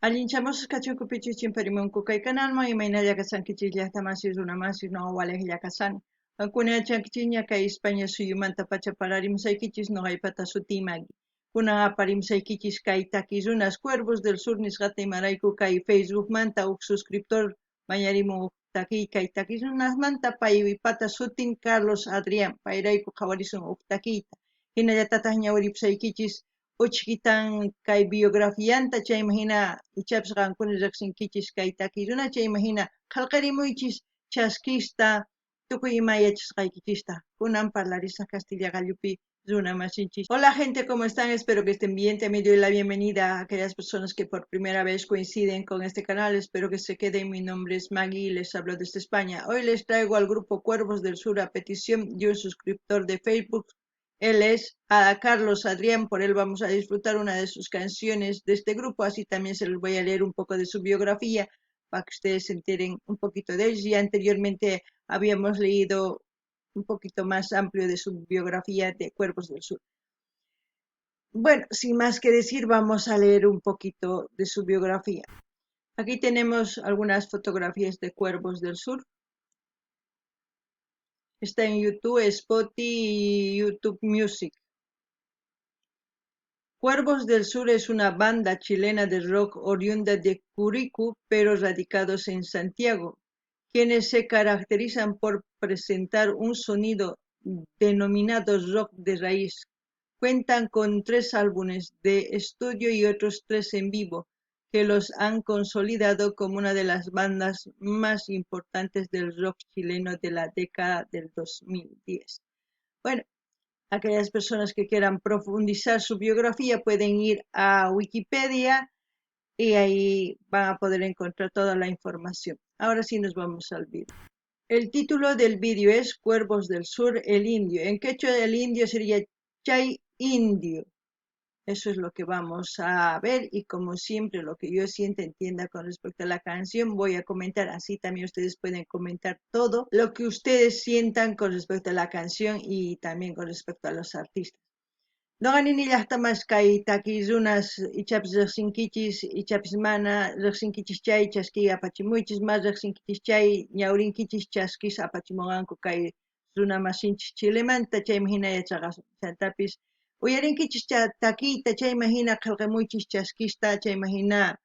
Allinchamusqa kachunku pichus chimparimunku kay kanalman imaynalla kashankichis llaqtamasi runamasi noqa walejlla kashani. Qankuna yachankichisña kay España suyumantapacha parlarimusaykichis noqaypata sutiy Maggie. Kunan aparimusaykichis kay taki runas Cuervos del Sur nisqata imarayku kay Facebookmanta uj suscriptor mañarimun uj takiy kay taki runasmanta paypata sutin Carlos Adrián payrayku qhawarisun uj takiyta. Hinallatataj ñawiripusaykichis uchkitan kay biografianta chayman hina ichapis qankuna riqsinkichis kay takiy runa chayman hina qhalqarimuychis chaskista tukuy ima yachasqaykichista. Kunan parlarisaq Castilla qallupi runa masinchis. Hola gente, ¿cómo están? Espero que estén bien. También doy la bienvenida a aquellas personas que por primera vez coinciden con este canal. Espero que se queden. Mi nombre es Maggie y les hablo desde España. Hoy les traigo al grupo Cuervos del Sur a petición de un suscriptor de Facebook. Él es a Carlos Adrián, por él vamos a disfrutar una de sus canciones de este grupo, así también se los voy a leer un poco de su biografía para que ustedes se enteren un poquito de ellos. Ya anteriormente habíamos leído un poquito más amplio de su biografía de Cuervos del Sur. Bueno, sin más que decir, vamos a leer un poquito de su biografía. Aquí tenemos algunas fotografías de Cuervos del Sur. Está en YouTube, Spotify y YouTube Music. Cuervos del Sur es una banda chilena de rock oriunda de Curicó, pero radicados en Santiago, quienes se caracterizan por presentar un sonido denominado rock de raíz. Cuentan con 3 álbumes de estudio y otros 3 en vivo, que los han consolidado como una de las bandas más importantes del rock chileno de la década del 2010. Bueno, aquellas personas que quieran profundizar su biografía pueden ir a Wikipedia y ahí van a poder encontrar toda la información. Ahora sí nos vamos al vídeo. El título del vídeo es Cuervos del Sur, el Indio. En quechua el indio sería Chay Indio. Eso es lo que vamos a ver y como siempre lo que yo sienta, entienda con respecto a la canción voy a comentar. Así también ustedes pueden comentar todo lo que ustedes sientan con respecto a la canción y también con respecto a los artistas. Noqa nini llaqtamas kay takiy runas ichapis riqsinkichis, ichapis mana riqsinkichis chay chaskiy apachimuychis, mas riqsinkichis chay ñawrinkichis chaskis apachimunqanku kay runa masinchis Chilemanta chayman hina yachaqasun. Chantapis uyarinkichis takiyta chayman hina qillqamuychis chaskista chayman hina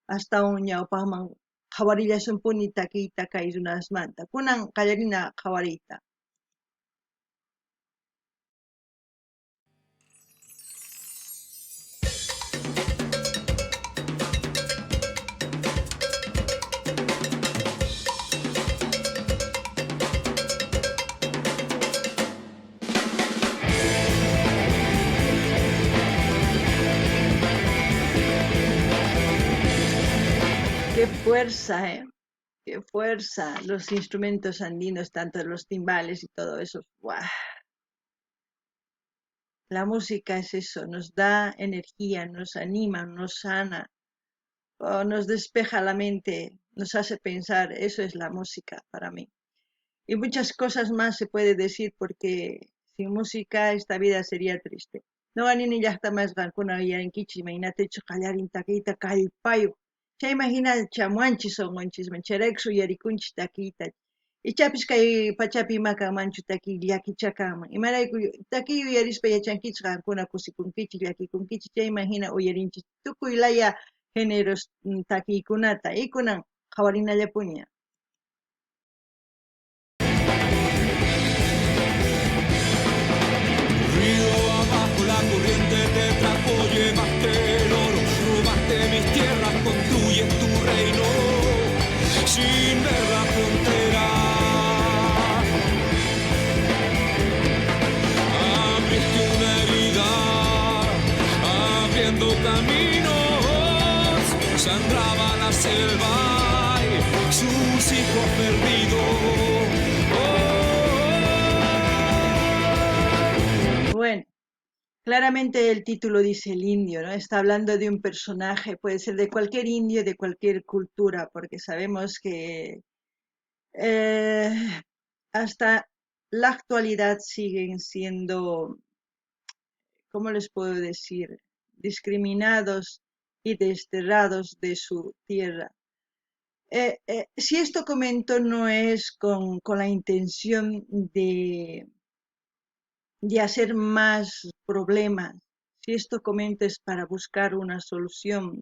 astawan ñawpaqman qhawarillasunpuni takiyta kay runasmanta. Kunan qallarina qhawariyta. Qué fuerza. Qué fuerza. Los instrumentos andinos, tanto los timbales y todo eso. ¡Buah! La música es eso, nos da energía, nos anima, nos sana, o nos despeja la mente, nos hace pensar. Eso es la música para mí. Y muchas cosas más se puede decir porque sin música esta vida sería triste. No nini llaqtamas qankuna uyarinkichis, imaynatachu qallarin takiyta kallpayu. Chayman hina chamuanchis sunqunchis, chayrayku uyarikunchis takiyta. Ichapis kay pachapi ima kanmanchu takiy llakicha kanman. Imarayku takiy uyarispa yachankichis qankuna kusikunkichis, llakikunkichis, chayman hina uyarinchis tukuy laya géneros takiykunata. Y kunan qhawarinallapuña. Río abajo la corriente te trajo, llevaste el oro, robaste mis tierras, construyes tu reino sin ver la frontera. Abriste una herida, abriendo caminos, sangraba la selva y sus hijos perdidos. Bueno, claramente el título dice el indio, ¿no? Está hablando de un personaje, puede ser de cualquier indio, de cualquier cultura, porque sabemos que hasta la actualidad siguen siendo, ¿cómo les puedo decir?, discriminados y desterrados de su tierra. Si esto comento no es con la intención de hacer más problemas. Si esto comento es para buscar una solución,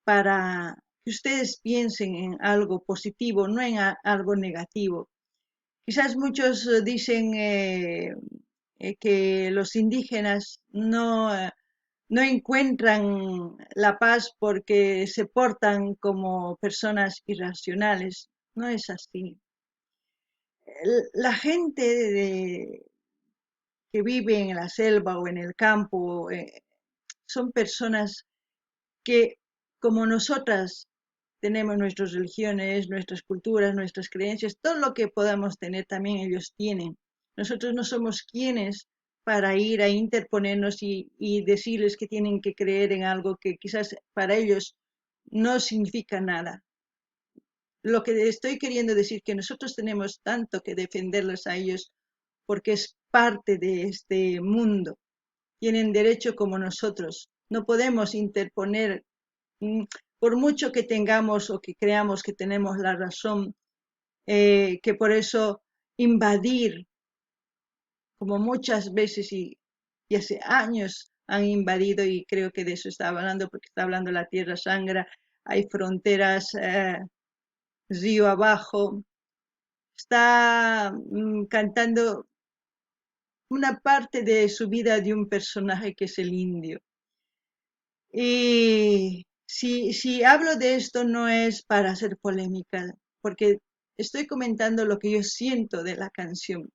para que ustedes piensen en algo positivo, no en algo negativo. Quizás muchos dicen que los indígenas no encuentran la paz porque se portan como personas irracionales. No es así. La gente que vive en la selva o en el campo son personas que, como nosotras, tenemos nuestras religiones, nuestras culturas, nuestras creencias, todo lo que podamos tener también ellos tienen. Nosotros no somos quienes para ir a interponernos y decirles que tienen que creer en algo que quizás para ellos no significa nada. Lo que estoy queriendo decir es que nosotros tenemos tanto que defenderles a ellos porque es parte de este mundo. Tienen derecho como nosotros. No podemos interponer, por mucho que tengamos o que creamos que tenemos la razón, que por eso invadir, como muchas veces y hace años han invadido, y creo que de eso estaba hablando, porque está hablando la tierra sangra, hay fronteras río abajo. Está cantando una parte de su vida de un personaje que es el indio. Y si hablo de esto no es para hacer polémica, porque estoy comentando lo que yo siento de la canción.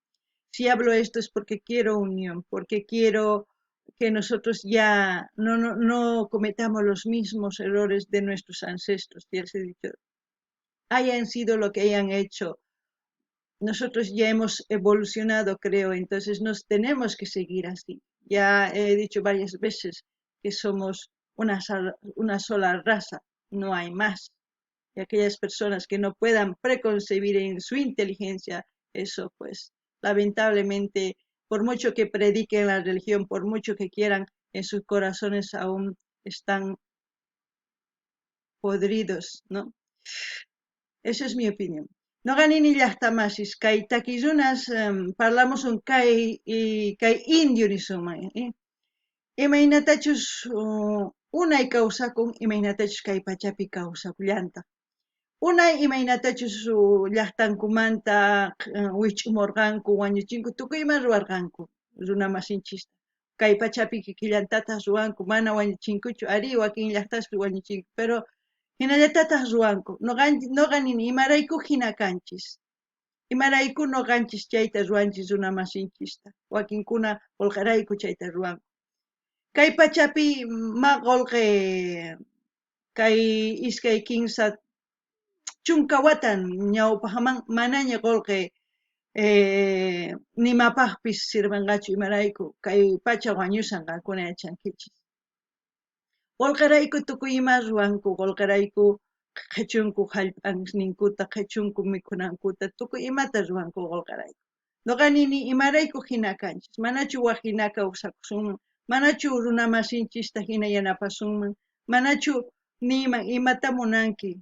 Si hablo esto es porque quiero unión, porque quiero que nosotros ya no cometamos los mismos errores de nuestros ancestros. Ya les he dicho, hayan sido lo que hayan hecho, nosotros ya hemos evolucionado, creo, entonces nos tenemos que seguir así. Ya he dicho varias veces que somos una sola raza, no hay más. Y aquellas personas que no puedan preconcebir en su inteligencia eso, pues lamentablemente, por mucho que prediquen la religión, por mucho que quieran, en sus corazones aún están podridos, ¿no? Esa es mi opinión. Noqa nini llaqtamasis kay takirunas parlamusun kay indio nisunman, imaynatachus unay kawsakun, imaynatachus kay pachapi kawsakullantaq. Unay imaynatachus llaqtankumanta wich'umurqanku, wañuchinku, tukuy ima ruwarqanku runamasinchista. Kay pachapi kikillantataq ruwanku, mana wañuchinkuchu, arí wakin llaqtaspi wañuchinku, pero hinallatataq ruwanku. Noqa nini imarayku hina kanchis, imarayku noqanchis chayta ruwanchis runamasinchista, wakinkuna qolqerayku chayta ruwanku. Kay pachapi ma qolqe kay iskay kinsa chunka watan ñawpaqman manaña qolqe nimapaqpis sirvenqachu, imarayku kay pacha wañusan qankuna yachankichis. Qolqerayku tukuy ima ruwanku, qolqerayku qhechunku hallp'asninkuta, qhechunku mikhunankuta, tukuy imata ruwanku qolqerayku. Noqa nini imarayku hina kanchis, manachu wak hina kawsakusunman, manachu runamasinchista hina yanapasunman, manachu niyman imata munanki,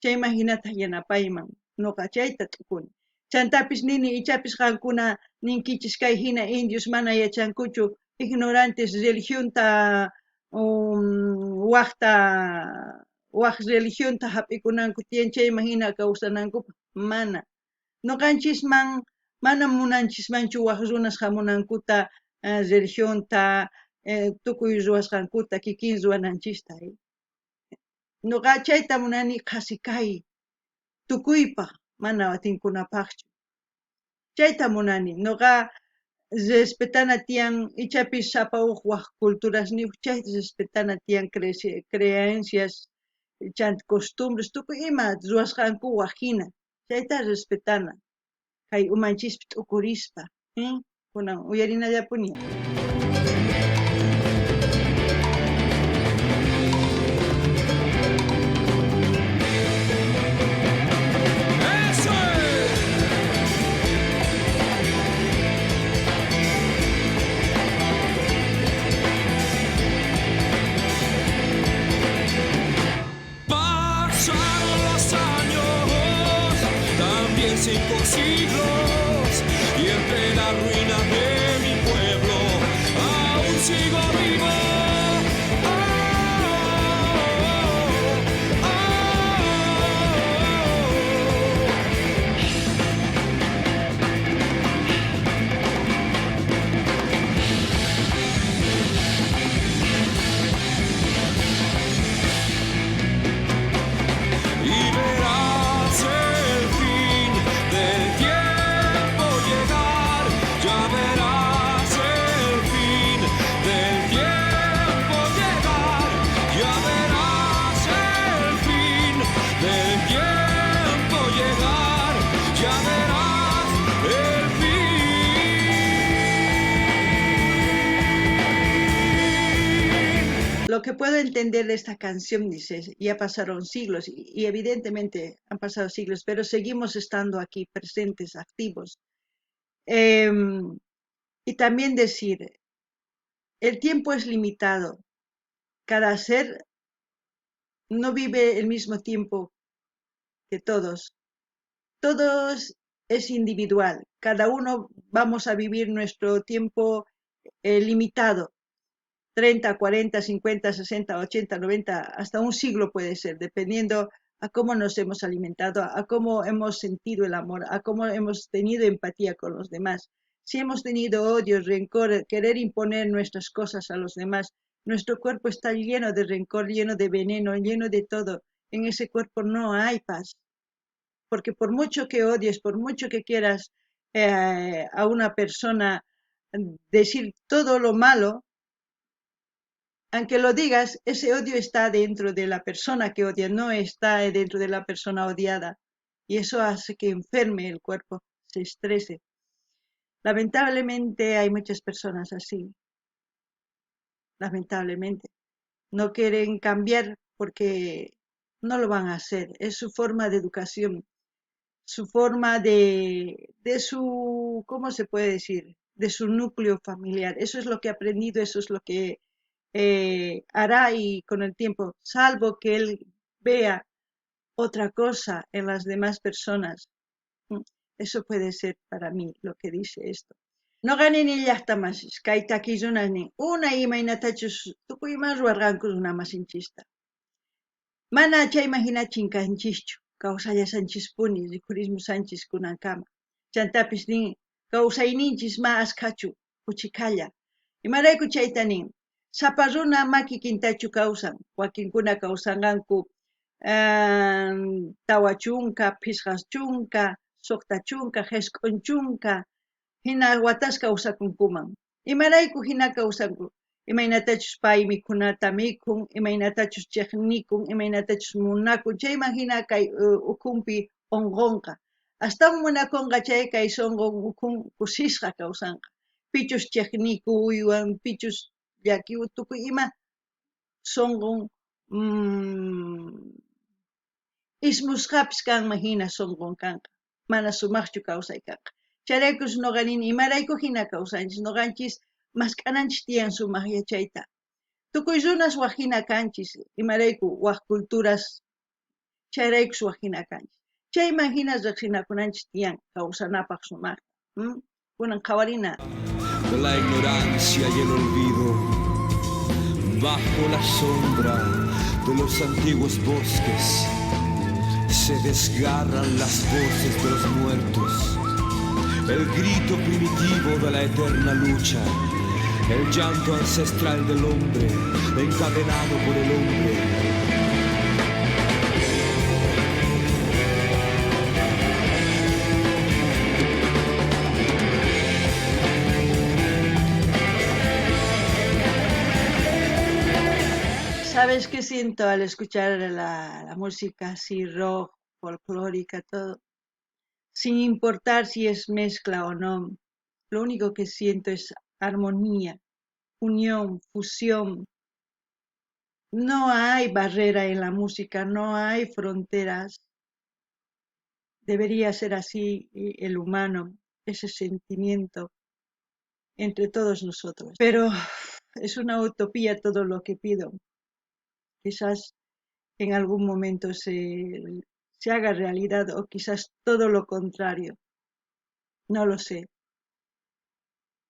chayman hinataq yanapayman, noqa chayta t'ukuni. Chantapis nini ichapis qankuna ninkichis kay hina indios mana yachankuchu, ignorantes religionta waq religionta hap'ikunanku tiyan chayman hina kawsanankupaq, mana. Noqanchisman mana munanchismanchu waq runas hamunankuta religionta tukuy ruwasqankuta kikin ruwananchista. Noqa chayta munani qhasi kay tukuypaq, mana watinkunapaqchu. Chayta munani. Noqa respetana tiyan ichapis sapa uj waq culturasniyuq, chayta respetana tiyan creencias, chanta costumbres, tukuy ima ruwasqanku waq hina, chayta respetana. Kay umanchispi t'ukurispa, kunan uyarinallapuni. 5 siglos y entre la ruina de mi pueblo aún sigo vivo. Oh, oh, oh. Y verás el fin del tiempo llegar, ya verás el fin del tiempo llegar, ya verás el fin del tiempo llegar, ya verás el fin. Lo que puedo entender de esta canción, dices, ya pasaron siglos, y evidentemente han pasado siglos, pero seguimos estando aquí presentes, activos. Y también decir, el tiempo es limitado. Cada ser no vive el mismo tiempo que todos. Todos es individual. Cada uno vamos a vivir nuestro tiempo limitado. 30, 40, 50, 60, 80, 90, hasta un siglo puede ser, dependiendo a cómo nos hemos alimentado, a cómo hemos sentido el amor, a cómo hemos tenido empatía con los demás. Si hemos tenido odio, rencor, querer imponer nuestras cosas a los demás, nuestro cuerpo está lleno de rencor, lleno de veneno, lleno de todo. En ese cuerpo no hay paz. Porque por mucho que odies, por mucho que quieras a una persona decir todo lo malo, aunque lo digas, ese odio está dentro de la persona que odia, no está dentro de la persona odiada. Y eso hace que enferme el cuerpo, se estrese. Lamentablemente hay muchas personas así. Lamentablemente. No quieren cambiar porque no lo van a hacer. Es su forma de educación, su forma de su, ¿cómo se puede decir? De su núcleo familiar. Eso es lo que ha aprendido, eso es lo que hará y con el tiempo, salvo que él vea otra cosa en las demás personas. Eso puede ser para mí lo que dice esto. No gane ni llaqta masis, kay takiy runas nin, unay imaynatachus tukuy ima ruwarqanku runa masinchista. Mana chayman hina chinkanchischu, kawsallasanchispuni, rikhurismusanchis kunankama. Chantapis nin, kawsayninchis ma askhachu, kuchikalla. Imarayku chayta nin, sapa runa ma kikintachu kawsan, wakinkuna kawsanqanku, tawa chunka, phisqa chunka, suqta chunka, jesk'un chunka, hina watas kawsakunkuman. Imarayku hina kawsanku? Imaynatachus pay mikhunata mikhun, imaynatachus chiqnikun, imaynatachus munakun, chayman hina kay ukhunpi unqunqa. Astawan munakunqa chay kay sunqun ukhun kusisqa kawsanqa. Pichus chiqnikuywan, pichus llakiwan, tukuy ima sunqun, ismusqapis kanman hina sunqun kanqa. Mana sumaqchu kawsay kanqa. Chayraykus noqa nini, imarayku hina kawsanchis, noqanchis mask'ananchis tiyan sumaq yachayta. Tukuy runas waj hina kanchis, imarayku waj culturas, chayraykus waj hina kanchis. Chayman hina riqsinakunanchis tiyan kawsanapaq sumaqta. Kunan qhawarina. De la ignorancia y el olvido, bajo la sombra de los antiguos bosques, se desgarran las voces de los muertos, el grito primitivo de la eterna lucha, el llanto ancestral del hombre, encadenado por el hombre. ¿Sabes qué siento al escuchar la música así rock, folclórica, todo? Sin importar si es mezcla o no, lo único que siento es armonía, unión, fusión. No hay barrera en la música, no hay fronteras. Debería ser así el humano, ese sentimiento entre todos nosotros. Pero es una utopía todo lo que pido. Quizás en algún momento se haga realidad o quizás todo lo contrario. No lo sé.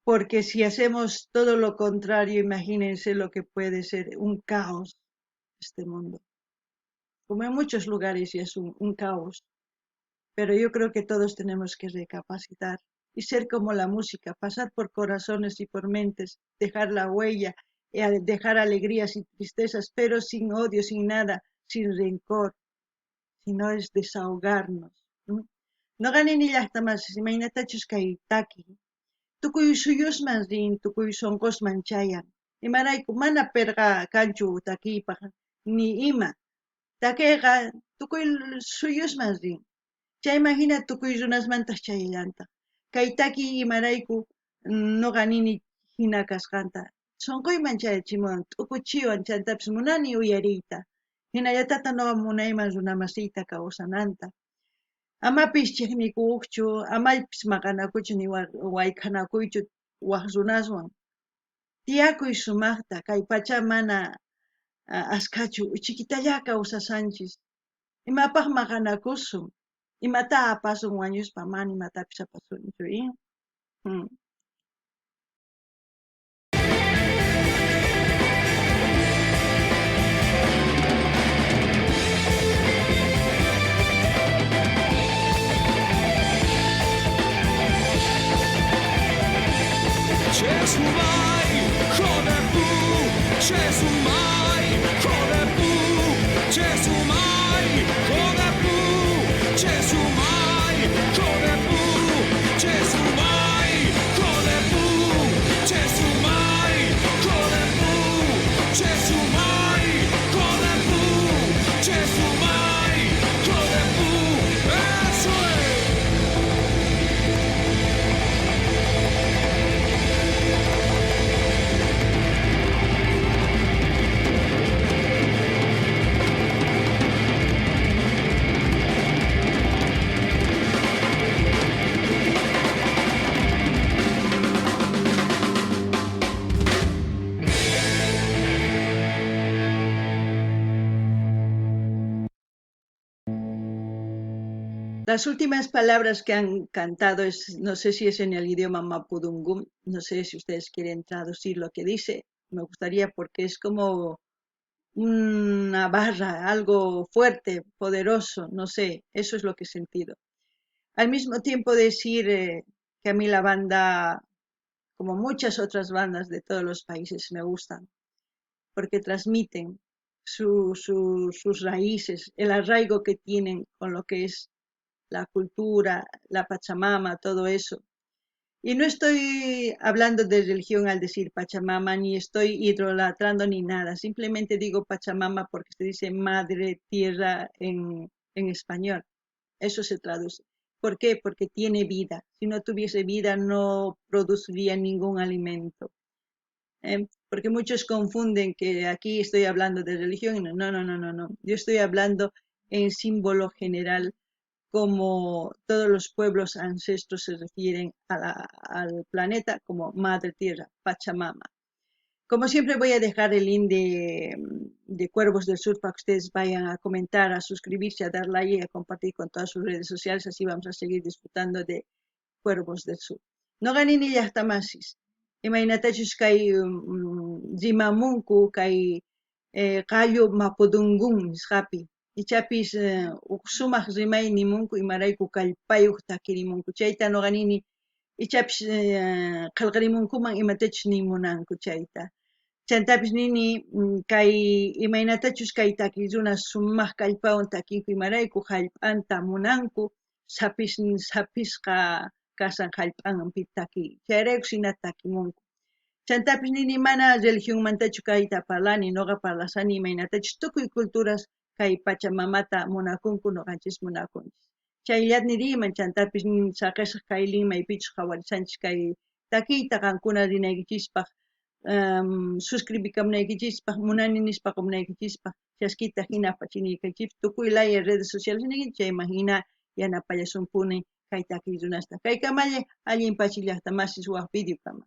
Porque si hacemos todo lo contrario, imagínense lo que puede ser un caos este mundo. Como en muchos lugares ya es un caos. Pero yo creo que todos tenemos que recapacitar y ser como la música, pasar por corazones y por mentes, dejar la huella, dejar alegrías y tristezas, pero sin odio, sin nada, sin rencor, sino es desahogarnos. Noqa nini llaqtamasis, imaynatachus kay taki, tukuy suyusman rin, tukuy sunqusman chayan. Imarayku mana perqa kanchu takiypaq ni ima. Takiyqa tukuy suyusman rin. Chayman hina tukuy runasmantaq chayallantaq. Kay takiy imarayku noqa nini hina kasqanta. Sunquyman chayachimuwan, t'ukuchiwan, chantapis munani uyariyta. Hinallatataq noqa munayman runamasiyta kawsananta. Amapis chiqnikuqchu, amapis maqanakuchu ni wayk'anakuychu wak runaswan. Tiyakuy sumaqta, kay pacha mana askhachu, uchikitalla kawsasanchis. Imapaq maqanakusun? Imata apasun wañuspa? Mana imatapis apasunchu, Che sumay, hijo de pu, che sumay, hijo de pu, che sumay, hijo de pu, che sumay, hijo de pu, che sumay, hijo de pu, che sumay, hijo de pu, che sumay, hijo de pu, che sumay, hijo de pu, eso es. Las últimas palabras que han cantado es, no sé si es en el idioma mapudungún, no sé si ustedes quieren traducir lo que dice, me gustaría porque es como una barra, algo fuerte, poderoso, no sé, eso es lo que he sentido. Al mismo tiempo decir que a mí la banda, como muchas otras bandas de todos los países, me gustan, porque transmiten sus raíces, el arraigo que tienen con lo que es la cultura, la Pachamama, todo eso. Y no estoy hablando de religión al decir Pachamama, ni estoy idolatrando ni nada. Simplemente digo Pachamama porque se dice madre tierra en español. Eso se traduce. ¿Por qué? Porque tiene vida. Si no tuviese vida no produciría ningún alimento. Porque muchos confunden que aquí estoy hablando de religión. No, no, no, no, no. Yo estoy hablando en símbolo general, como todos los pueblos ancestros se refieren al planeta como Madre Tierra, Pachamama. Como siempre voy a dejar el link de Cuervos del Sur para que ustedes vayan a comentar, a suscribirse, a dar like y a compartir con todas sus redes sociales. Así vamos a seguir disfrutando de Cuervos del Sur. Noqa nini llaqtamasis, imaynatachus kay rimamunku kay qallu mapudungun nisqapi. Ichapis uj sumaq rimay nimunku imarayku kallpayuq takirimunku. Chayta noqa nini ichapis qillqarimunkuman imatachus nimunanku chayta. Chantapis nini kay imaynatachus kay taki runa sumaq kallpawan takinku imarayku hallp'anta munanku sapisqa kasan hallp'anpi taki. Chayrayku hina takimunku. Chantapis nini mana religionmantachu kayta parlani, noqa parlasani imaynatachus tukuy culturas kay Pachamamata munakunku noqanchis munakunchis. Chayllat niriman chantapis saqesaq kay link maypichus qhawarisanchis kay takiyta qankuna rinaykichispaq, suscribikamunaykichispaq, munani nispa qumunaykichispaq, chaskita hina apachiniykichis tukuy laya redes sociales ninki chayman hina yanapallasunpuni kay takiy runasta. Kay kamalle allin pachi llaqtamasis waq video kama.